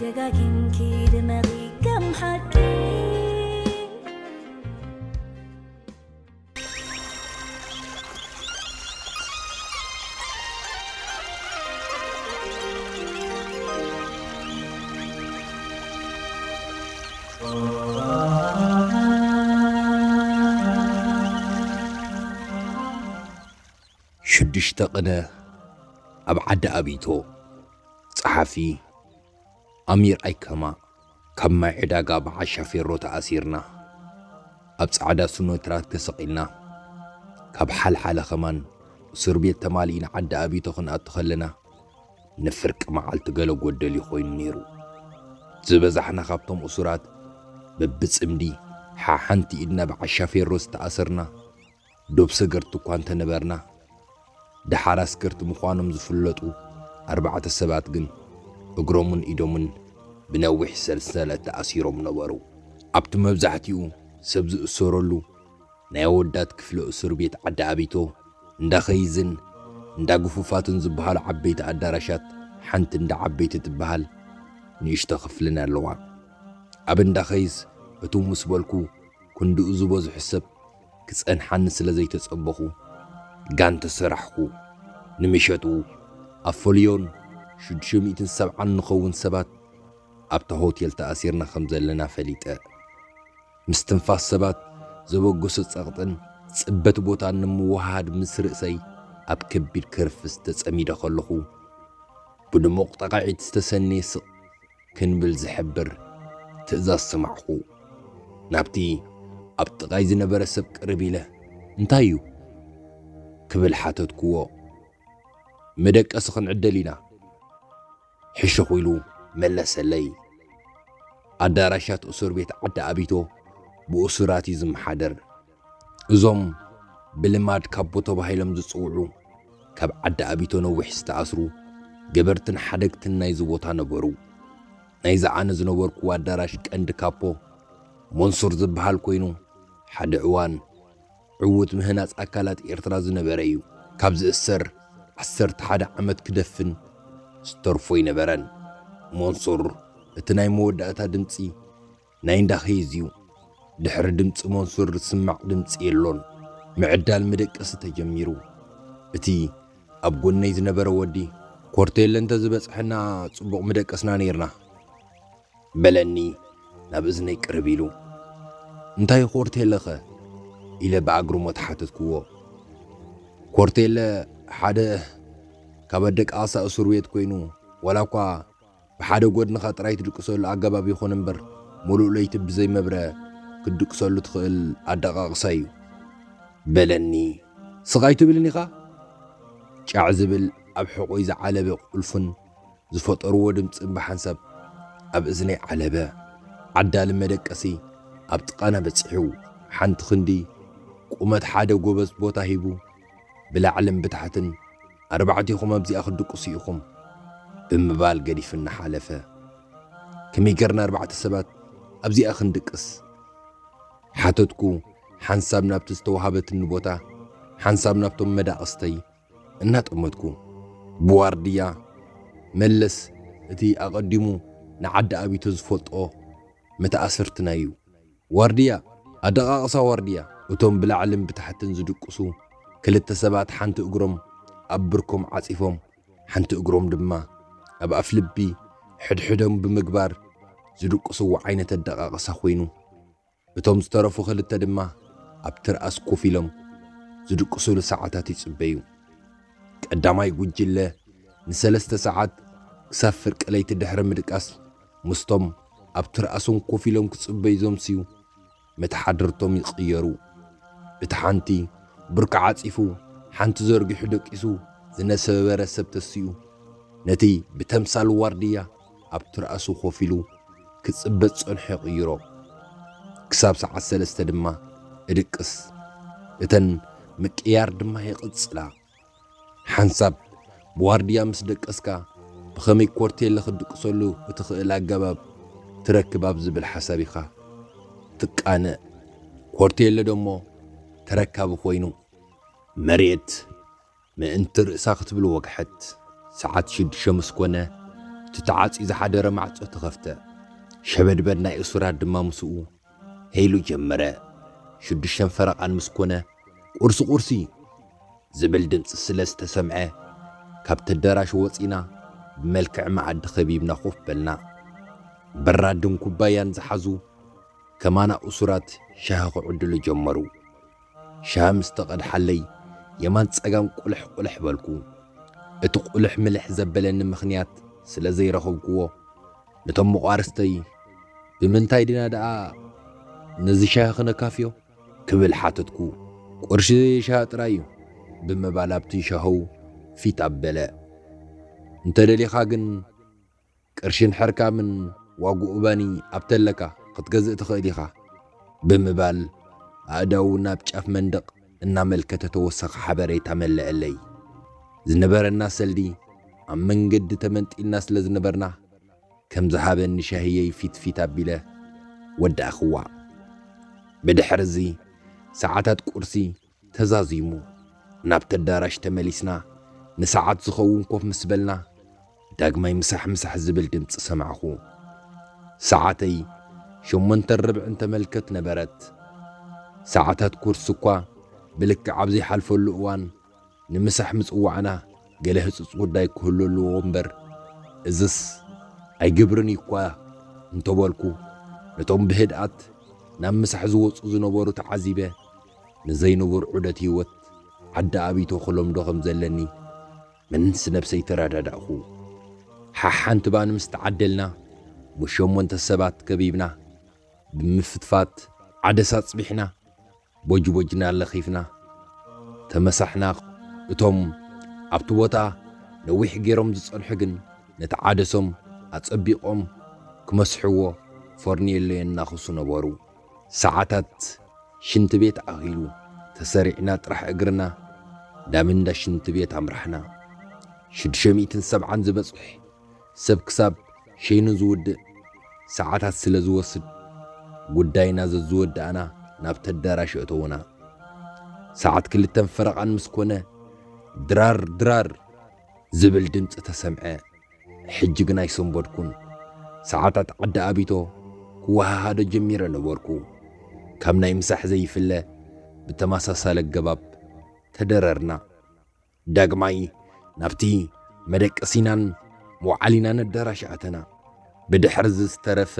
ደጋጊምኪ ድመቒ ከም ሓቂ። ሽዱሽተ ቅነ ኣብ ዓዲ ኣቢቶ። ጸሓፊ ኣሚር ኣይከማ። ካብ ማይ ዕዳጋ ብዓሻ ፌሮ ተኣሲርና፣ ኣብ ጻዕዳ ስኖትራክ ተሰቒልና፣ ካብ ሓልሓለ ከማን እስር ቤት ተማሊእና ዓዲ ኣቢቶ ክንኣቱ ከለና፣ ንፍርቂ መዓልቲ ገለ ጎደል እዩ ኮይኑ ነይሩ። ዝበዛሕና ካብቶም እሱራት በብጽምዲ ሓሓንቲ ኢድና ብዓሻ ፌሮ ዝተኣሰርና፣ ዶብ ሰገርቲ እኳ እንተነበርና፣ ደሓር ኣስገርቲ ምዃኖም ዝፍለጡ ኣርባዕተ ሰባት ግን እግሮምን ኢዶምን ብነዊሕ ሰንሰለት ተኣሲሮም ነበሩ። ኣብቲ መብዛሕትኡ ሰብ ዝእሰረሉ ናይ ኣወዳት ክፍሊ እስር ቤት ዓዲ ኣቢቶ፣ እንዳ ኸይዝን እንዳ ግፉፋትን ዝበሃሉ ዓበይቲ ኣዳራሻት፣ ሓንቲ እንዳ ዓበይቲ ትበሃል ንእሽቶ ክፍልን ኣለዋ። ኣብ እንዳ ኸይዝ እትው ምስ በልኩ፣ ክንድኡ ዝበዝሑ ሰብ ክጸንሓኒ ስለ ዘይተጸበኹ፣ ጋንተ ሰራሕኩ። ንምሸቱ ኣብ ፎልዮን ሽዱሽተ ሚእትን ሰብዓን ንኸውን ሰባት ኣብታ ሆቴል ተኣሲርና ከም ዘለና ፈሊጠ። ምስትንፋስ ሰባት ዘበገሶ ጸቕጥን ጽበት ቦታን ንምውህሃድ ምስ ርእሰይ ኣብ ከቢድ ክርፍስ ተጸሚደ ከለኹ፣ ብድሙቕ ጣቕዒት ዝተሰነየ ስቕ ክንብል ዝሕብር ትእዛዝ ሰማዕኹ። ናብቲ ኣብ ጥቓይ ዝነበረ ሰብ ቅርብ ኢለ፣ "እንታይ እዩ?" ክብል ሓተትክዎ። "መደቀሲ ክንዕደል ኢና." ሕሹኽ ኢሉ መለሰለይ። ኣዳራሻት እስር ቤት ዓዲ ኣቢቶ ብእሱራት እዩ ዝመሓደር። እዞም ብልማድ ካቦ ተባሂሎም ዝጽውዑ፣ ካብ ዓዲ ኣቢቶ ነዊሕ ዝተኣስሩ ገበርትን ሓደግትን ናይዚ ቦታ ነበሩ። ናይዚ ኣነ ዝነበርኩዎ ኣዳራሽ ቀንዲ ካፖ መንሱር ዝበሃል ኮይኑ፣ ሓደ እዋን ዕዉት ምህናጽ ኣካላት ኤርትራ ዝነበረ እዩ። ካብ ዝእሰር ዓሰርተ ሓደ ዓመት ክደፍን ዝተርፎ ኣይነበረን። መንሱር፣ እቲ ናይ መወዳእታ ድምጺ ናይ እንዳ ኸይዝ እዩ። ድሕሪ ድምጺ መንሱር ዝስማዕ ድምጺ የሎን። ምዕዳል መደቀሲ ተጀሚሩ። እቲ ኣብ ጎነይ ዝነበረ ወዲ፣ "ኮርቴለ እንተ ዝበጽሐና ጽቡቕ ምደቀስና ነይርና" በለኒ ናብ እዝነይ ቅርብ ኢሉ። "እንታይ ኮርቴለኸ?" ኢለ ብኣግርሞት ሓተትክዎ። "ኮርቴለ ሓደ ካብ ኣደቃቕሳ እስር ቤት ኮይኑ፣ ዋላ እኳ ብሓደ ጎድንኻ ጥራይ ትድቅሰሉ ኣገባብ ይኹን እምበር፣ ሙሉእ ለይቲ ብዘይ መብረ ክትድቅሰሉ ትኽእል ኣደቃቕሳ እዩ" በለኒ። "ስቕ ኣይትብልን ኢኻ?" ጫዕ ዝብል ኣብ ሕቖይ ዝዓለበ ቁልፍን ዝፈጠርዎ ድምጽን ብሓንሳብ ኣብ እዝነይ ዓለበ። ዓዳሊ መደቀሲ ኣብ ጥቓና በጺሑ፣ ሓንቲ ክንዲ ቁመት ሓደ ጎበዝ ቦታ ሂቡ፣ ብላዕልን ብታሕትን፣ "ኣርባዕቲኹም ኣብዚኣ ክትድቅሱ ኢኹም" ብምባል ገዲፍና ሓለፈ። "ከመይ ገርና ኣርባዕተ ሰባት ኣብዚኣ ክንድቅስ?" ሓተትኩ፣ ሓንሳብ ናብቲ ዝተዋሃበትኒ ቦታ፣ ሓንሳብ ናብቶም መዳቕስተይ እናጠመትኩ። ብዋርድያ፣ "መለስ፣ እቲ ኣቐዲሙ ንዓዲ ኣቢቶ ዝፈልጦ መተኣስርትና እዩ። ዋርድያ፣ ኣደቓቕሳ ዋርድያ!" እቶም ብላዕልን ብታሕትን ዝድቅሱ ክልተ ሰባት፣ ሓንቲ እግሮም ኣብ ብርኮም ዓጺፎም፣ ሓንቲ እግሮም ድማ ኣብ ኣፍልቢ ሕድሕዶም ብምግባር ዝድቅስዎ ዓይነት ኣደቓቕሳ ኮይኑ፣ እቶም ዝተረፉ ክልተ ድማ ኣብ ትርኣስ ኮፍ ኢሎም ዝድቅሱሉ ሰዓታት ይጽበዩ። ቀዳማይ ጉጅለ ንሰለስተ ሰዓት ክሳብ ፍርቂ ለይቲ ድሕሪ ምድቃስ፣ ምስቶም ኣብ ትርኣሶም ኮፍ ኢሎም ክጽበዩ ዘምስዩ መተሓድርቶም ይቕየሩ። እቲ ሓንቲ ብርኩ ዓጺፉ፣ ሓንቲ ዘርጊሑ ደቂሱ ዝነበረ ሰብ ተሲኡ፣ ነቲ ብተምሳል ዋርድያ ኣብ ትርኣሱ ኮፍ ኢሉ ክጽበ ዝጸንሖ ይቕይሮ። ክሳብ ሰዓት ሰለስተ ድማ እድቅስ። እተን ምቅያር ድማ ይቕጽላ። ሓንሳብ ብዋርድያ ምስ ደቀስካ፣ ብኸመይ ኮርቴለ ክትድቅሰሉ እትኽእል ኣገባብ ትረክብ ኣብ ዝብል ሓሳብ ኢኻ ትቃነእ። ኮርቴለ ደሞ ተረካቢ ኮይኑ፣ መሬት ምእንቲ ርእሳ ክትብል ወግሐት። ሰዓት ሽዱሽተ ምስ ኮነ፣ እቲ ተዓጽዩ ዝሓደረ ማዕጾ ተኸፍተ። ሸበድበድ ናይ እሱራት ድማ ምስኡ ሄሉ ጀመረ። ሽዱሽተን ፈረቓን ምስ ኮነ፣ "ቁርሲ፣ ቁርሲ!" ዝብል ድምጺ ስለ ዝተሰምዐ፣ ካብቲ ኣዳራሽ ወጺና ብመልክዕ መኣዲ ከቢብና ኮፍ በልና። በራድን ኩባያን ዝሓዙ ከማና እሱራት ሻሂ ክዕድሉ ጀመሩ። ሻሂ ምስ ተቐድሓለይ የማን ጸጋም ቁልሕ ቁልሕ በልኩ። እቲ ቁልሕ ምልሕ ዘበለኒ ምኽንያት ስለ ዘይረኸብኩዎ፣ ነቶም መቋርስተይ፣ "ብምንታይ ዲና ደኣ ነዚ ሻሂ ክነካፍዮ?" ክብል ሓተትኩ። "ቁርሺ ሻሂ ጥራይ እዩ" ብምባል ኣብቲ ሻሂ ፊት ኣበለ። "እንተ ደሊኻ ግን ቅርሽን ሕርካምን ዋግኡ ባኒ ኣብተለካ ክትገዝእ ትኽእል ኢኻ" ብምባል ኣእዳዉ ናብ ጫፍ መንደቕ እናመልከተ ተወሳኺ ሓበሬታ መለአለይ። ዝነበረና ሰልዲ ኣብ መንገዲ ተመንጢልና ስለ ዝነበርና፣ ከም ዝሃበኒ ሻሂየይ ፊት ፊት ኣቢለ ወዳእኽዋ። ብድሕሪ እዚ ሰዓታት ቁርሲ ተዛዚሙ። ናብቲ ኣዳራሽ ተመሊስና ንሰዓት ዝኸውን ኮፍ ምስ በልና፣ ዳግማይ ምሳሕ ምሳሕ ዝብል ድምፂ ሰማዕኹ። ሰዓተይ ሸሞንተን ርብዕን ተመልከት ነበረት። ሰዓታት ኩርሲ እኳ ብልክዕ ኣብ ዘይሓልፈሉ እዋን ንምሳሕ ምጽዋዕና ገለ ህጹጽ ጉዳይ ክህሉ ኣለዎ እምበር፣ እዝስ ኣይግብርን እዩ እኳ እንተበልኩ፣ ነቶም ብህድኣት ናብ ምሳሕ ዝወጹ ዝነበሩ ተዓዚበ፣ ንዘይንቡር ዑደት ህይወት ዓዲ ኣቢቶ ክለምዶ ከም ዘለኒ ምንስ ነብሰይ ተረዳዳእኹ። ሓሓንቲ ባኒ ምስ ተዓደልና፣ ምስ ሸሞንተ ሰባት ከቢብና፣ ብምፍትፋት ዓደሳ ኣጽቢሕና፣ ቦጅቦጅና ለኺፍና፣ ተመሳሕና። እቶም ኣብቲ ቦታ ነዊሕ ገይሮም ዝጸንሑ ግን፣ ነቲ ዓደሶም ኣጸቢቖም ክመስሕዎ ፎርኔሎ የናኽሱ ነበሩ። ሰዓታት ሽንቲ ቤት ኣኺሉ፣ ተሰሪዕና ጥራሕ እግርና ናብ እንዳ ሽንቲ ቤት ኣምራሕና። ሽዱሽተ ሚእትን ሰብዓን ዝበጽሕ ሰብ ክሳብ ሸይኑ ዝውድእ ሰዓታት ስለ ዝወስድ፣ ጉዳይና ዘዝወዳእና ናብቲ ኣዳራሽ ኣእተዉና። ሰዓት ክልተን ፈረቓን ምስ ኮነ፣ ድራር ድራር ዝብል ድምጺ ተሰምዐ። ሕጂ ግን ኣይሰንበድኩን። ሰዓታት ዓዲ ኣቢቶ ክወሃሃዶ ጀሚረ ነበርኩ። ካብ ናይ ምሳሕ ዘይፍለ ብተመሳሳሊ ኣገባብ ተደረርና። ዳግማይ ናብቲ መደቀሲናን መውዓሊናን ኣዳራሽ ኣተና። ብድሕሪ እዚ ዝተረፈ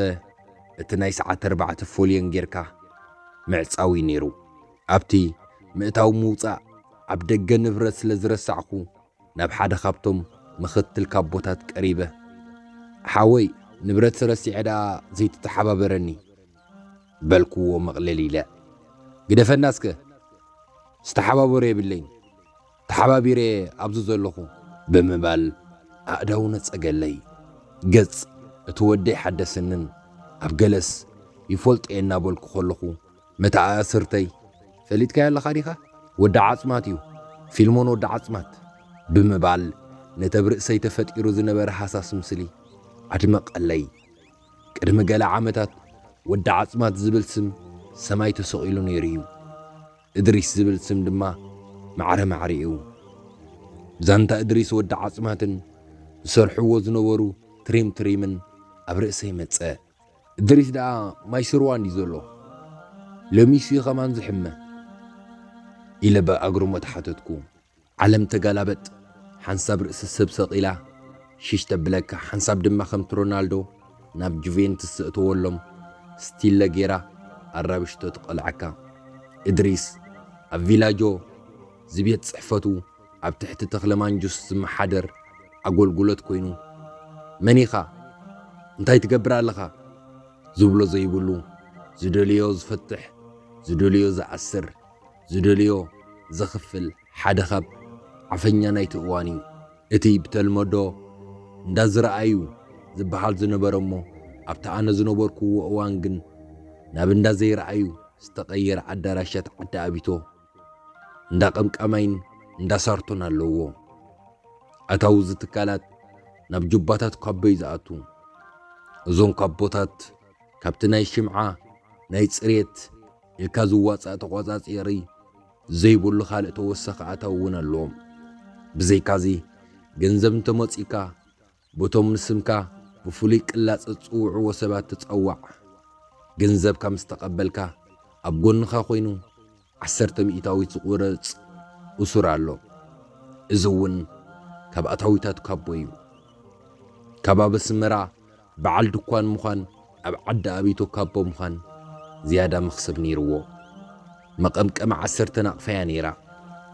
እቲ ናይ ሰዓት ኣርባዕተ ፎልዮን ጌርካ ምዕጻው እዩ ነይሩ። ኣብቲ ምእታው ምውጻእ ኣብ ደገ ንብረት ስለ ዝረሳዕኩ፣ ናብ ሓደ ካብቶም ምኽትል ካቦታት ቀሪበ፣ "ሓወይ፣ ንብረት ረሲዐ ደኣ ዘይትተሓባበረኒ?" በልክዎ መቕለል ኢለ። "ግደፈና እስከ፣ ዝተሓባበሮ የብለይን፣ ተሓባቢረ ኣብዚ ዘለኹ" ብምባል ኣእዳው ነጸገለይ። ገጽ እቲ ወደይ ሓደሰንን ኣብ ገለስ ይፈልጦ እየ እናበልኩ ከለኹ፣ መተኣስርተይ፣ "ፈሊጥካዮ ኣለኻ ዲኻ? ወዲ ዓጽማት እዩ፣ ፊልሞን ወዲ ዓጽማት" ብምባል ነቲ ኣብ ርእሰይ ተፈጢሩ ዝነበረ ሃሳስ ምስሊ ኣድመቐለይ። ቅድሚ ገለ ዓመታት ወዲ ዓጽማት ዝብል ስም ሰማይ ተሰቒሉ ነይሩ እዩ። እድሪስ ዝብል ስም ድማ ማዕረ ማዕሪኡ። ዛንታ እድሪስ ወዲ ዓጽማትን ዝሰርሕዎ ዝነበሩ ትሪም ትሪምን ኣብ ርእሰይ መጸ። "እድሪስ ደኣ ማይ ስርዋ እንዲ ዘሎ፣ ሎሚስ እዩ ኸማን ዝሕመ?" ኢለ ብኣግርሞት ሓተትኩ። ዓለም ተጋላበጥ፣ ሓንሳብ ርእሲ ሰብ ሰቒላ ሽሽ ተብለካ፣ ሓንሳብ ድማ ከምቲ ሮናልዶ ናብ ጁቬንቱስ ዘእተወሎም ስቲለ ጌራ ኣራብሽቶ ትቐልዓካ። እድሪስ ኣብ ቪላጆ ዝቤት ጽሕፈቱ ኣብ ትሕቲ ተኽለ ማንጁስ ዝመሓደር ኣገልግሎት ኮይኑ፣ "መን ኢኻ? እንታይ ትገብር ኣለኻ?" ዝብሎ ዘይብሉ፣ ዝደልዮ ዝፈትሕ፣ ዝደልዮ ዝኣስር፣ ዝደልዮ ዘኽፍል ሓደ ካብ ዓፈኛ ናይቲ እዋን እዩ። እቲ ብተልመዶ እንዳ ዝረኣዩ ዝበሃል ዝነበረ እሞ፣ ኣብቲ ኣነ ዝነበርኩዎ እዋን ግን ናብ እንዳ ዘይረኣዩ ዝተቐየረ ኣዳራሻት ዓዲ ኣቢቶ እንዳ ቀምቃማይን እንዳ ሳርቶን ኣለዎ። ኣታዊ እዚ ትካላት ናብ ጁባታት ካቦ እዩ ዝኣቱ። እዞም ካቦታት ካብቲ ናይ ሽምዓ፣ ናይ ጽሬት ኢልካ ዝዋጻእ ተቖጻጺሪ ዘይብሉ ካልእ ተወሳኺ ኣታዊ እውን ኣለዎም። ብዘይካዚ ገንዘብ እንተመጺእካ በቶም ንስምካ ብፍሉይ ቅላጽ ዝጽውዕዎ ሰባት ትጸዋዕ። ገንዘብካ ምስ ተቐበልካ ኣብ ጎንኻ ኮይኑ ዓሰርተ ሚእታዊት ዝቑረጽ እሱር ኣሎ። እዚ እውን ካብ ኣታዊታት ካቦ እዩ። ካብ ኣብ ኣስመራ በዓል ድኳን ምዃን ኣብ ዓዲ ኣቢቶ ካቦ ምዃን ዝያዳ መኽሰብ ነይርዎ። መቐምቀሚ ዓሰርተ ናቕፋ እያ ነይራ።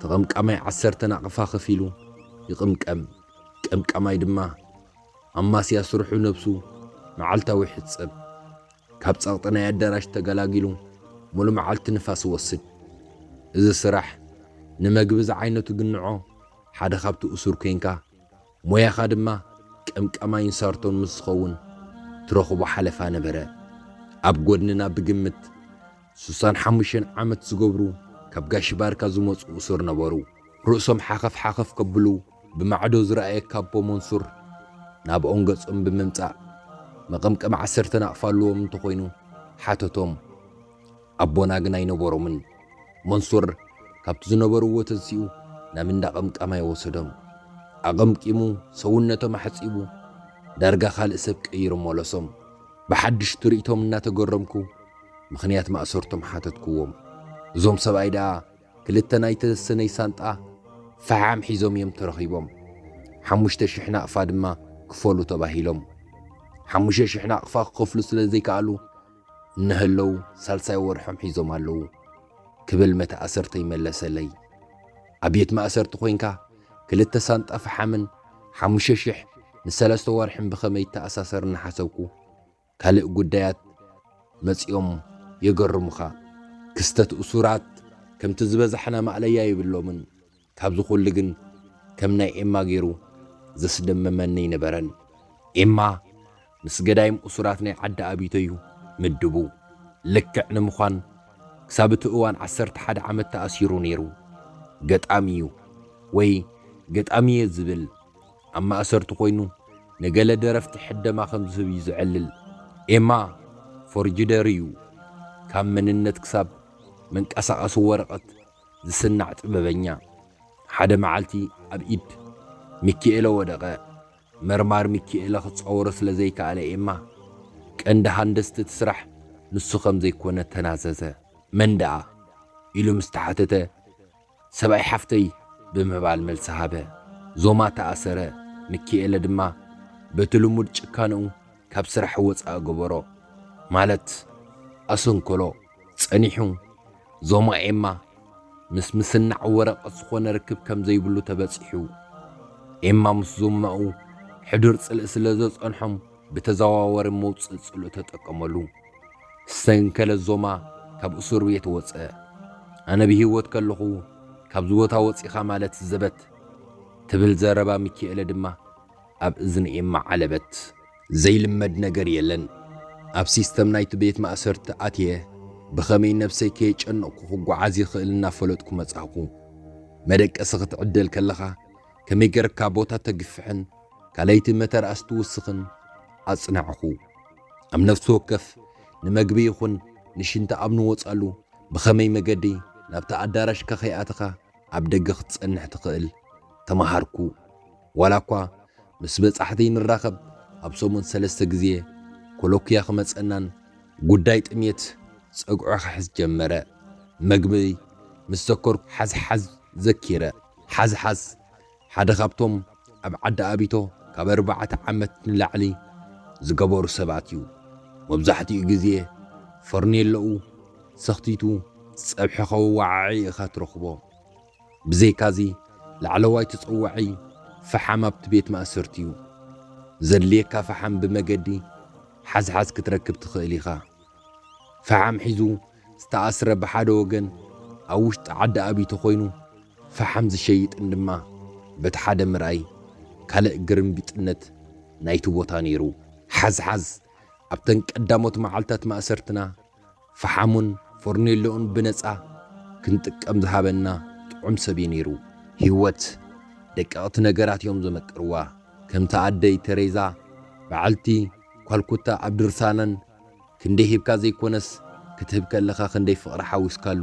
ተቐምቃማይ ዓሰርተ ናቕፋ ከፊሉ ይቕምቀም። ቀምቃማይ ድማ ኣማስያ ስርሑ ነብሱ መዓልታዊ ይሕጸብ። ካብ ጸቕጢ ናይ ኣዳራሽ ተገላጊሉ ሙሉ መዓልቲ ንፋስ ይወስድ። እዚ ስራሕ ንመግቢ ዝዓይነቱ ግንዖ ሓደ ካብቲ እሱር ኮንካ ሞያኻ ድማ ቀምቃማይን ሳርቶን ምስ ዝኸውን ትረኽቦ ሓለፋ ነበረ። ኣብ ጎድንና ብግምት ሱሳን ሓሙሽተን ዓመት ዝገብሩ ካብ ጋሽ ባርካ ዝመጹ እሱር ነበሩ። ርእሶም ሓኸፍ ሓኸፍ ከብሉ ብማዕዶ ዝረኣየ ካቦ መንሱር ናብኦም ገጾም ብምምጻእ መቐምቀሚ ዓሰርተ ናቕፋ ኣለዎም እንተኾይኑ ሓተቶም። ኣቦና ግን ኣይነበሮምን። መንሱር ካብቲ ዝነበርዎ ተንሲኡ ናብ እንዳ ቀምቃማይ ወሰዶም። ኣቐምቂሙ ሰውነቶም ኣሕጺቡ ዳርጋ ካልእ ሰብ ቀይሩ መለሶም። ብሓድሽ ትርኢቶም እናተገረምኩ ምኽንያት ማእሰርቶም ሓተትክዎም። እዞም ሰብኣይ ደኣ ክልተ ናይ ተሰነይ ሳንጣ ፈሓም ሒዞም እዮም ተረኺቦም። ሓሙሽተ ሽሕ ናቕፋ ድማ ክፈሉ ተባሂሎም። ሓሙሽተ ሽሕ ናቕፋ ክኸፍሉ ስለ ዘይከኣሉ እነሀለዉ ሳልሳይ ወርሖም ሒዞም ኣለዉ ክብል መተኣሰርተይ መለሰለይ። ኣብ ቤት ማእሰርቲ ኮይንካ ክልተ ሳንጣ ፈሓምን ሓሙሽተ ሽሕ ንሰለስተ ወርሕን ብኸመይ ይተኣሳሰር እናሓሰብኩ ካልእ ጉዳያት መጺኦም የገርሙኻ። ክስተት እሱራት ከምቲ ዝበዛሕና ማእለያ የብሎምን። ካብዚ ኩሉ ግን ከም ናይ ኤማ ገይሩ ዘስደመመኒ ኣይነበረን። ኤማ ምስ ገዳይም እሱራት ናይ ዓዲ ኣቢቶ እዩ ምድቡ። ልክዕ ንምዃን ክሳብ እቲ እዋን ዓሰርተ ሓደ ዓመት ተኣሲሩ ነይሩ። ገጣሚ እዩ ወይ ገጣሚ እየ ዝብል ኣብ ማእሰርቲ ኮይኑ ንገለ ደረፍቲ ሕደማ ከም ዝህብ እዩ ዘዕልል። ኤማ ፎርጅደር እዩ። ካብ መንነት ክሳብ መንቀሳቐሲ ወረቐት ዝስናዕ ጥበበኛ። ሓደ መዓልቲ ኣብ ኢድ ሚኪኤለ ወደቐ። መርማር ሚኪኤለ ክጻወሮ ስለ ዘይከኣለ ኤማ ቀንዲ ሃንደስቲ እቲ ስራሕ ንሱ ከም ዘይኮነ ተናዘዘ። መን ደኣ ኢሉ ምስ ተሓተተ ሰብኣይ ሓፍተይ ብምባል መልሲ ሃበ። ዞማ ተኣሰረ። ሚኪኤለ ድማ በቲ ልሙድ ጭካንኡ ካብ ስራሕ ወጻኢ ገበሮ። ማለት ኣሰንከሎ። ጸኒሑ ዞማ ኤማ ምስ ምስናዕ ወረቐት ዝኾነ ርክብ ከም ዘይብሉ ተበጺሑ። ኤማ ምስ ዞማኡ ሕዱር ጽልኢ ስለ ዘጸንሖም ብተዘዋዋሪ መውጽኢ ጽልኡ ተጠቀመሉ። ዝተንከለ ዞማ ካብ እሱር ቤት ወጸ። ኣነ ብህይወት ከለኹ ካብዚ ቦታ ወጺኻ ማለት ዘበት ትብል ዘረባ ሚኪኤለ ድማ ኣብ እዝኒ ኤማ ዓለበት። ዘይልመድ ነገር የለን። ኣብ ሲስተም ናይቲ ቤት ማእሰርቲ ኣትየ ብኸመይ ነብሰይ ከየጨነቕኩ ክጓዓዝ ይኽእል እናፈለጥኩ መጻእኩ። መደቀሲ ክትዕደል ከለኻ ከመይ ገርካ ቦታ ተግፍሕን ካልኣይቲ መተርኣስ ትውስኽን ኣጽናዕኹ። ኣብ ነፍሲ ወከፍ ንመግቢ ይኹን ንሽንቲ ኣብ ንወጻሉ ብኸመይ መገዲ ናብቲ ኣዳራሽካ ከይኣተኻ ኣብ ደገ ክትጸንሕ ትኽእል ተማሃርኩ። ዋላ እኳ ምስ በጻሕተይ ንራኸብ ኣብ ሰሙን ሰለስተ ግዜ ኮሎኩያ ክመጸናን ጉዳይ ጥሜት ጸግዑ ክሕዝ ጀመረ። መግቢ ምስ ዘከርኩ ሓዝሓዝ ዘኪረ። ሓዝሓዝ ሓደ ካብቶም ኣብ ዓዲ ኣቢቶ ካብ ኣርባዕተ ዓመት ንላዕሊ ዝገበሩ ሰባት እዩ። መብዛሕትኡ ግዜ ፈርኔሎኡ ሰኽቲቱ ጸብሒ ከወዓዒ ኢኻ ትረኽቦ። ብዘይካዚ ላዕለዋይ ተጸዋዒ ፈሓም ኣብቲ ቤት ማእሰርቲ እዩ። ዘድልየካ ፈሓም ብመገዲ ሓዝሓዝ ክትረክብ ትኽእል ኢኻ። ፈሓም ሒዙ ዝተኣስረ ብሓደ ወገን ኣብ ውሽጢ ዓዲ ኣቢቶ ኮይኑ ፈሓም ዝሸይጥን ድማ በቲ ሓደ ምርኣይ ካልእ ግርምቢጥነት ናይቲ ቦታ ነይሩ። ሓዝሓዝ ኣብተን ቀዳሞት መዓልታት ማእሰርትና ፈሓሙን ፎርኔሎኡን ብነጻ ክንጥቀም ዝሃበና ጥዑም ሰብ እዩ ነይሩ። ህይወት ደቀቕቲ ነገራት እዮም ዘመቅርዋ። ከምቲ ኣደይ ተሬዛ በዓልቲ ኳልኩታ ኣብ ድርሳነን ክንደይ ሂብካ ዘይኮነስ ክትህብ ከለኻ ክንደይ ፍቕሪ ሓዊስካሉ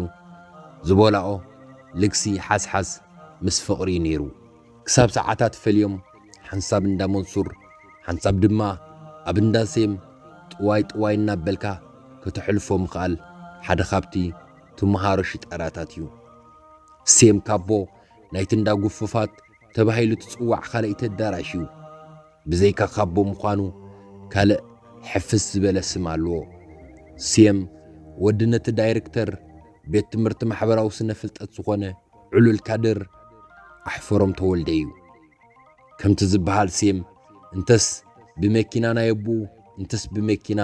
ዝበላኦ ልግሲ ሓዝሓዝ ምስ ፍቕሪ እዩ ነይሩ። ክሳብ ሰዓታት ፈልዮም ሓንሳብ እንዳ መንሱር ሓንሳብ ድማ ኣብ እንዳ ሴም ጥዋይ ጥዋይ እናበልካ ከተሕልፎ ምኽኣል ሓደ ካብቲ ትምሃሮ ሽጣራታት እዩ። ሴም ካቦ ናይቲ እንዳ ጉፉፋት ተባሂሉ ትጽዋዕ ካልኣይቲ ኣዳራሽ እዩ። ብዘይካ ካቦ ምዃኑ ካልእ ሕፍስ ዝበለ ስም ኣለዎ። ሴም ወዲ ነቲ ዳይሬክተር ቤት ትምህርቲ ማሕበራዊ ስነ ፍልጠት ዝኾነ ዕሉል ካድር ኣሕፈሮም ተወልደ እዩ። ከምቲ ዝበሃል ሴም እንተስ ብመኪና ናይ ኣቦኡ እንተስ ብመኪና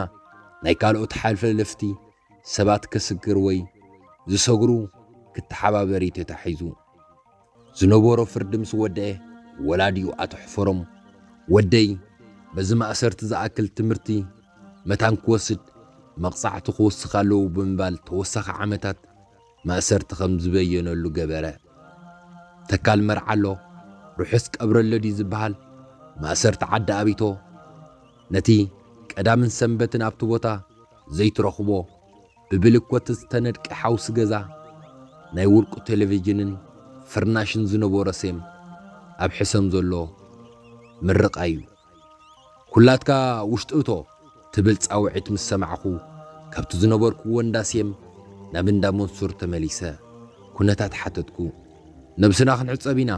ናይ ካልኦት ሓለፍቲ ሰባት ከስግር ወይ ዝሰግሩ ክተሓባበር እዩ ተታሒዙ። ዝነበሮ ፍርዲ ምስ ወደአ ወላዲኡ ኣቶ ሕፈሮም ወደይ በዚ ማእሰርቲ ዝኣክል ትምህርቲ መታን ክወስድ መቕጻዕቲ ክወስኽ ኣለዎ ብምባል ተወሳኺ ዓመታት ማእሰርቲ ከም ዝበየነሉ ገበረ። ተካል መርዓ ኣሎ ርሑስ ቀብሪ ኣሎ ድዩ ዝበሃል ማእሰርቲ ዓዲ ኣቢቶ ነቲ ቀዳምን ሰንበትን ኣብቲ ቦታ ዘይትረኽቦ ብብልኮት ዝተነድቀ ሓውሲ ገዛ ናይ ውልቁ ቴሌቪዥንን ፍርናሽን ዝነበሮ ሴም ኣብ ሕሰም ዘሎ ምርቓ እዩ። ኩላትካ ውሽጢ እቶ ትብል ጻውዒት ምስ ሰማዕኹ ካብቲ ዝነበርኩዎ እንዳ ሴም ናብ እንዳ መንሱር ተመሊሰ ኩነታት ሓተትኩ። ነብስና ክንዕጸብ ኢና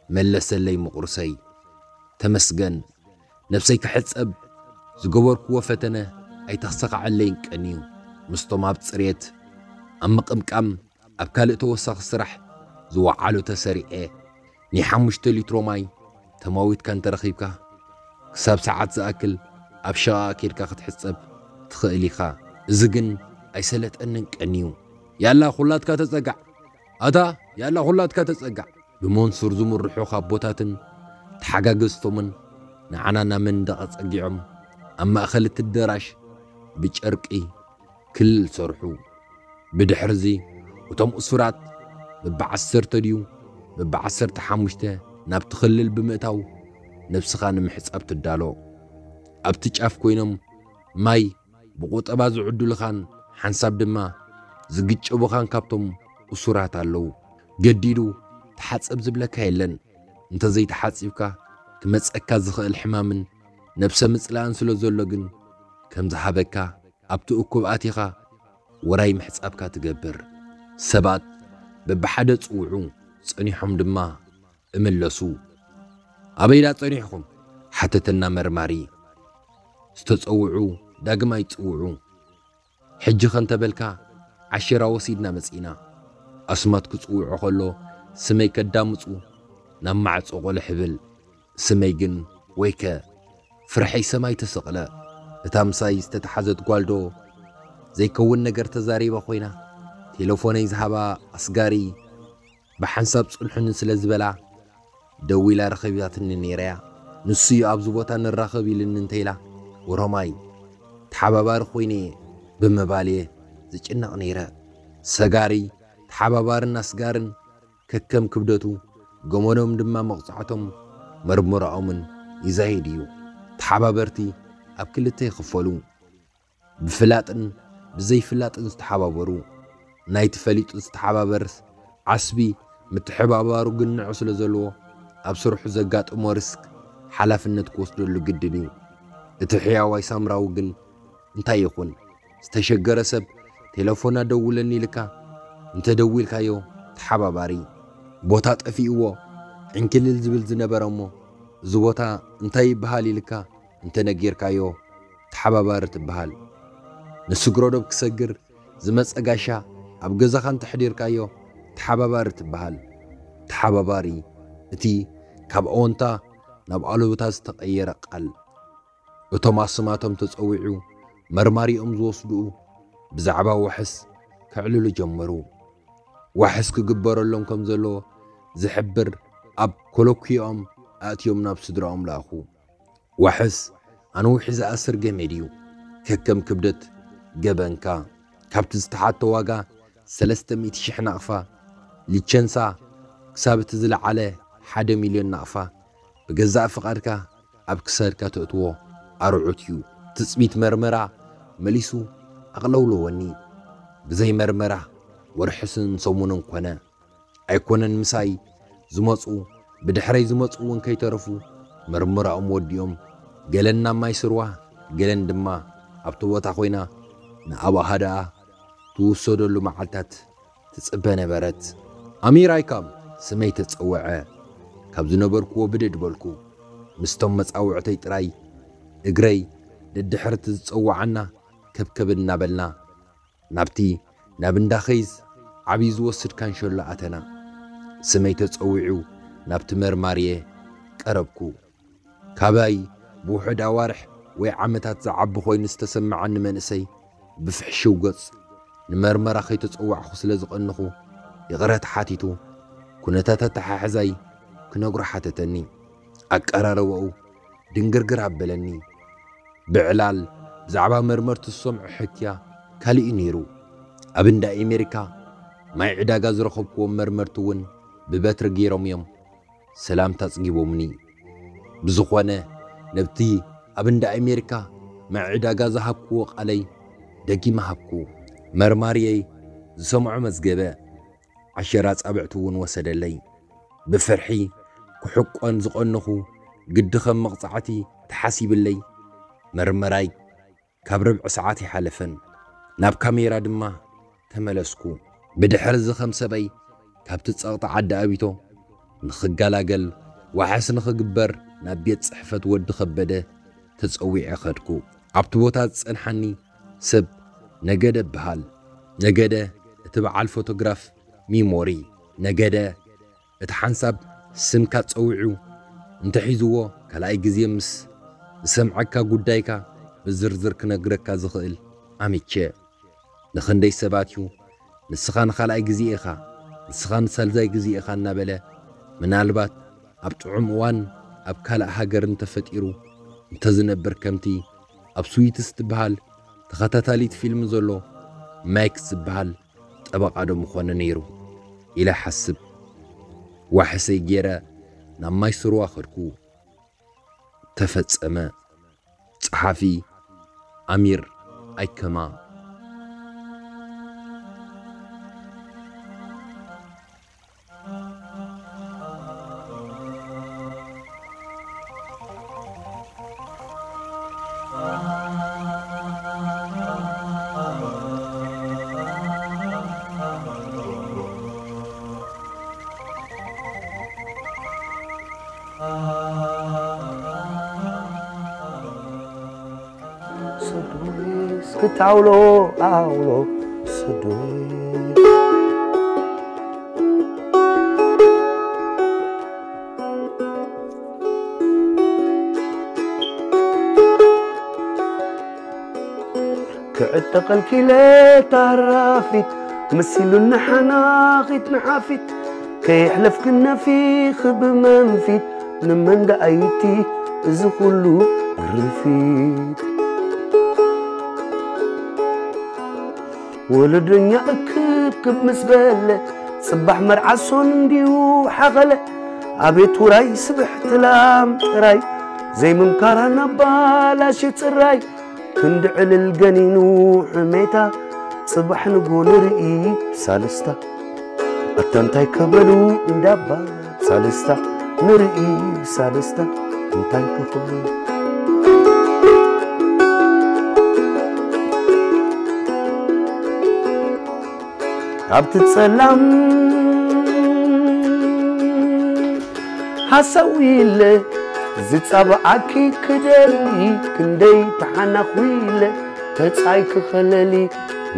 መለሰለይ ምቑርሰይ። ተመስገን ነብሰይ ክሕጸብ ዝገበርክዎ ፈተነ ኣይተኽሰኻዐለይን ቀንዩ ምስቶም ኣብ ጽሬት ኣብ ምቕምቃም ኣብ ካልእ ተወሳኺ ስራሕ ዝወዓሉ ተሰሪዐ ናይ ሓሙሽተ ሊትሮ ማይ ተማዊትካ እንተረኺብካ ክሳብ ሰዓት ዝኣክል ኣብ ሸቓቕ ኬድካ ክትሕጸብ ትኽእል ኢኻ። እዚ ግን ኣይሰለጠንን ቀንዩ። ያላ ኩላትካ ተጸጋዕ ኣታ ያላ ኩላትካ ተጸጋዕ ብመንሱር ዝምርሑ ካቦታትን ተሓጋገዝቶምን ንዓና ናብ መንደቕ ኣጸጊዖም ኣብ ማእኸል እቲ ኣዳራሽ ብጨርቂ ክልል ሰርሑ። ብድሕርዚ እቶም እሱራት በብዓሰርተ ድዩ በብዓሰርተ ሓሙሽተ ናብቲ ክልል ብምእታው ነብስኻ ንምሕጻብ ትዳሎ። ኣብቲ ጫፍ ኮይኖም ማይ ብቁጠባ ዝዕድሉኻን ሓንሳብ ድማ ዝግጨቡኻን ካብቶም እሱራት ኣለዉ። ገዲዱ ተሓጸብ ዝብለካ የለን። እንተዘይተሓጺብካ ክመጸካ ዝኽእል ሕማምን ነብሰ ምጽላእን ስለ ዘሎ ግን ከም ዝሃበካ ኣብቲ እኩብ ኣቲኻ ውራይ ምሕጻብካ ትገብር። ሰባት በብሓደ ጽውዑ፣ ጸኒሖም ድማ እምለሱ። ኣበይዳ ጸኒሕኹም? ሓተተና መርማሪ። ዝተጸውዑ ዳግማይ ጽውዑ። ሕጂ ከንተበልካ ዓሽራ ወሲድና መጺእና። ኣስማት ክጽውዖ ከሎ ስመይ ከዳምጹ ናብ ማዕጾ ቆልሕ ብል። ስመይ ግን ወይከ ፍርሐይ ሰማይ ተሰቕለ። እታ ምሳይ ዝተተሓዘት ጓልዶ ዘይከውን ነገር ተዛሪባ ኮይና ቴሌፎነይ ዝሃባ ኣስጋሪ ብሓንሳብ ጽንሑኒ ስለ ዝበላ ደዊላ ረኸቢባትኒ ነይራያ። ንሱዩ ኣብዚ ቦታ ንራኸብ ኢልኒ እንተኢላ ወሮማይ ተሓባባሪ ኮይነ ብምባልየ ዝጭነቕ ነይረ። ሰጋሪ ተሓባባርን ኣስጋርን ከከም ክብደቱ ገመዶም ድማ መቕጻዕቶም መርመራኦምን ይዛይድ እዩ። ተሓባበርቲ ኣብ ክልተ ይኽፈሉ። ብፍላጥን ብዘይፍላጥን ዝተሓባበሩ። ናይቲ ፈሊጡ ዝተሓባበርስ ዓስቢ ምትሕባባሩ ግንዖ ስለ ዘለዎ ኣብ ስርሑ ዘጋጥሞ ሪስክ ሓላፍነት ክወስደሉ ግድን እዩ። እቲ ሕያዋይ ሳምራዊ ግን እንታይ ይኹን ዝተሸገረ ሰብ ቴሌፎና ደውለኒ ኢልካ እንተደዊልካዮ ተሓባባሪ። ቦታ ጠፊእዎ ዕንክልል ዝብል ዝነበረ እሞ እዚ ቦታ እንታይ ይበሃል ኢልካ እንተነጊርካዮ ተሓባባሪ ትበሃል። ንስግረዶብ ክሰግር ዝመጸ ጋሻ ኣብ ገዛኻ እንተሕዲርካዮ ተሓባባሪ ትበሃል። ተሓባባሪ እቲ ካብ ኣወንታ ናብ ኣሉታ ዝተቐየረ ቃል። እቶም ኣስማቶም ተጸዊዑ መርማሪኦም ዝወስድኡ ብዛዕባ ዋሕስ ከዕልሉ ጀመሩ። ዋሕስ ክግበረሎም ከም ዘለዎ ዝሕብር ኣብ ኮሎኩዮም ኣእትዮም ናብ ስድራኦም ለኣኹ። ዋሕስ ኣንዊሑ ዝኣስር ገመድ እዩ። ከከም ክብደት ገበንካ ካብቲ ዝተሓቶ ዋጋ ሰለስተ ሚእቲ ሽሕ ናቕፋ፣ ሊቸንሳ ክሳብ እቲ ዝለዓለ ሓደ ሚልዮን ናቕፋ ብገዛእ ፍቓድካ ኣብ ክሳድካ ተእትዎ ኣርዑት እዩ። ትጽቢት መርመራ መሊሱ ኣቕለውለወኒ። ብዘይ መርመራ ወርሕስን ሰሙንን ኮነ። ኣይኮነን ምሳይ ዝመጹ ብድሕረይ ዝመጹ እውን ከይተረፉ መርመራኦም ወዲኦም፣ ገለን ናብ ማይ ስርዋ፣ ገለን ድማ ኣብቲ ቦታ ኮይና ንኣባሃ ደኣ ትውሰደሉ መዓልታት ትጽበ ነበረት። ኣሚር ኣይካም ስመይ ተጸወዐ። ካብ ዝነበርኩዎ ብድድ በልኩ። ምስቶም መጻውዕተይ ጥራይ እግረይ ደድሕርቲ ዝጸውዓና ከብከብ እናበልና ናብቲ ናብ እንዳ ኸይዝ ዓብዪ ዝወስድ ካንሸሎ ኣተና። ስመይ ተጸዊዑ ናብቲ መርማርየ ቀረብኩ። ካባይ ብውሑድ ኣዋርሕ ወይ ዓመታት ዝዓቢ ኮይኑ ዝተሰምዓኒ መንእሰይ ብፍሕሽው ገጽ ንመርመራ ከይተጸዋዕኹ ስለ ዝቐንኹ ይቕረታ ሓቲቱ ኩነታት ኣተሓሕዛይ ክነግሮ ሓተተኒ። ኣቀራርባኡ ድንግርግር ኣበለኒ። ብዕላል ብዛዕባ መርመርቲ ዝሰምዖ ሕክያ ካልእ እዩ ነይሩ። ኣብ እንዳ ኣሜሪካ ማይ ዕዳጋ ዝረኸብክዎም መርመርቲ እውን ብበትሪ ገይሮም እዮም ሰላምታ ኣጽጊቦምኒ። ብዝኾነ ነብቲ ኣብ እንዳ ኣሜሪካ ማይ ዕዳጋ ዝሃብክዎ ቃለይ ደጊመ ሃብኩ። መርማርየይ ዝሰምዖ መዝገበ ዓሸራ ጻብዕቲ እውን ወሰደለይ። ብፍርሒ ክሕቆን ዝቐንኹ ግዲ ከም መቕጻዕቲ ተሓሲብለይ መርመራይ ካብ ርብዒ ሰዓት ይሓለፈን። ናብ ካሜራ ድማ ተመለስኩ። ብድሕሪ እዚ ከም ሰበይ ካብቲ ጸቕጢ ዓዲ ኣቢቶ ንኽገላገል ዋሕስ ንኽግበር ናብ ቤት ጽሕፈት ወዲ ከበደ ተጸዊዐ ከድኩ። ኣብቲ ቦታ ዝጸንሓኒ ሰብ ነገደ በሃል። ነገደ እቲ በዓል ፎቶግራፍ ሚሞሪ። ነገደ እቲ ሓንሳብ ስምካ ጸዊዑ እንተሒዝዎ ካልኣይ ግዜ ምስ ዝሰምዐካ ጉዳይካ ብዝርዝር ክነግረካ ዝኽእል ኣሚቸ። ንኽንደይ ሰባት እዩ ንስኻ ንኻልኣይ ግዜ ኢኻ፣ ንስኻ ንሳልሳይ ግዜ ኢኻ እናበለ ምናልባት ኣብ ጥዑም እዋን ኣብ ካልእ ሃገር እንተፈጢሩ እንተዝነብር ከምቲ ኣብ ስዊትስ ትበሃል ተኸታታሊት ፊልም ዘሎ ማይክ ዝበሃል ጠበቓ ዶ ምኾነ ነይሩ ኢለ ሓስብ። ዋሕሰይ ገይረ ናብ ማይ ስርዋ ከድኩ። ተፈጸመ። ጸሓፊ ኣሚር ኣይከማ። ሰዶይ እስክታውሎ ኣውሎ ሰዶይ። ክዕጠቐልኪ ኢለ ታራፊት መሲሉኒ ሓናኺት ንሓፊት ከየሕለፍክን ነፊኺ ብመንፊት ንመን ደኣይቲ እዚ ኩሉ ርፊት። ወለደኛ እክብክብ ምስ በለ ጽባሕ መርዓ ሶን እንዲዩ ሓኸለ። ኣቤት ውራይ ስብሕቲ ላም ጥራይ ዘይምምካራ ናብ ባላሽ ጽራይ ክንዲ ዕልል ገኒኑ ሕሜታ ጽባሕ ንጎ ንርኢ ብሳልስታ። ኣታ እንታይ ከበሉ እንዳባ ሳልስታ ንርኢ ብሳልስታ እንታይ ከኽብሉ። ኣብቲ ጸላም ሓሳዊ ኢለ ዝጻብዓኪ ክደሊ ክንደይ ተሓናኹ ኢለ ተጻይ ክኸለሊ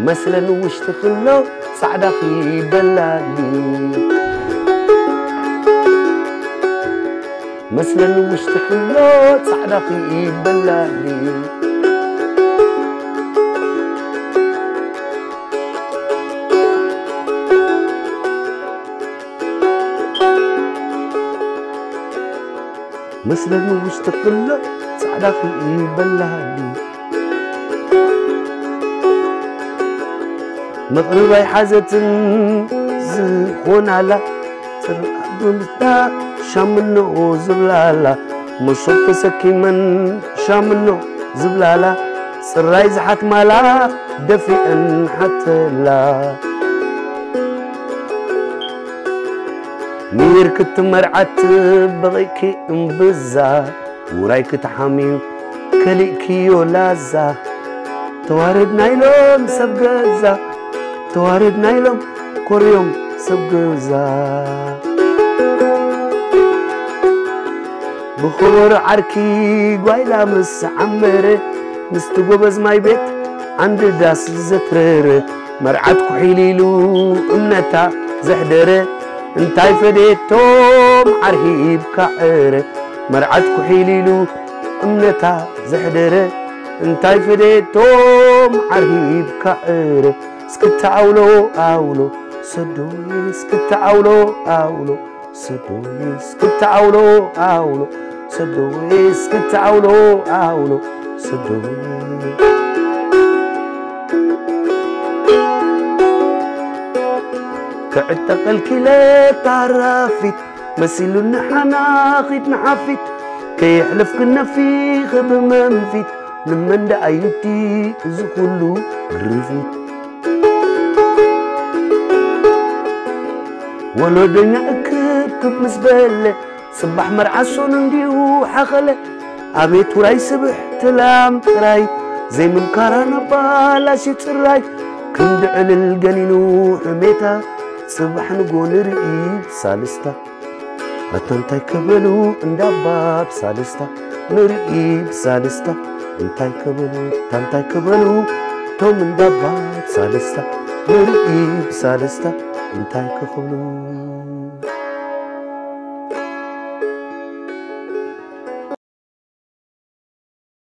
መስለን ውሽጢ ክሎ ጻዕዳኺ በላሊ። መስለን ውሽጢ ክሎ ጻዕዳኺ በላሊ። መስለን ውሽጢ ክሎ ጻዕዳኺ በላሊ። መቕርብ ኣይሓዘትን ዝኾናላ ጽር ኣዱልታ ሻምኖ ዝብላላ መሶብ ተሰኪመን ሻምኖ ዝብላላ ጽራይ ዝሓት ማላ ደፊአን ሓተላ። ሚር ክትመርዓት በቒዕኪ እምብዛ፣ ውራይ ክትሓምዩ ከሊእክዮ ላዛ። ተዋረድና ኢሎም ሰብ ገዛ፣ ተዋረድና ኢሎም ኮርዮም ሰብ ገዛ። ብኽቡር ዓርኪ ጓይላ ምስ ዓመረ፣ ምስቲ ጎበዝ ማይ ቤት ዓንዲ ዳስ ዘትረረ፣ መርዓት ኩሒል ኢሉ እምነታ ዘሕደረ፣ እንታይ ፈዴቶም ዓርሂብካ ዕረ። መርዓት ኩሒል ኢሉ እምነታ ዘሕደረ፣ እንታይ ፈዴቶም ዓርሂብካ ዕረ። እስክታ ኣውሎ ኣውሎ ሰዶይ፣ እስክታ ኣውሎ ኣውሎ ሰዶይ፣ እስክታ ኣውሎ ኣውሎ ሰዶይ፣ እስክታ ኣውሎ ኣውሎ ሰዶይ። ክዕጠቐልኪ ኢለ ታራፊት፣ መሲሉኒ ሓናኺት ንሓፊት፣ ከየሕለፍኪ ነፊኺ ብመንፊት፣ ንመን ደኣ እዩ እቲ እዚ ኩሉ ግርፊት? ወለዶኛ እክብክብ ምስ በለ፣ ጽባሕ መርዓ ሶኑ እንዲሁ ሓኸለ። ኣቤት ውራይ ስብሕቲ ላም ጥራይ፣ ዘይምምካራ ናብ ባላሽ ጽራይ። ክንዲ ዕልል ገኒኑ ሕሜታ፣ ጽባሕ ንጎ ንርኢ ብሳልስታ። ኣታ እንታይ ከበሉ እንዳባ ብሳልስታ፣ ንርኢ ብሳልስታ። እንታይ ከበሉ፣ ኣታ እንታይ ከበሉ፣ ቶም እንዳባ ብሳልስታ፣ ንርኢ ብሳልስታ። እንታይ ክኽብሉ።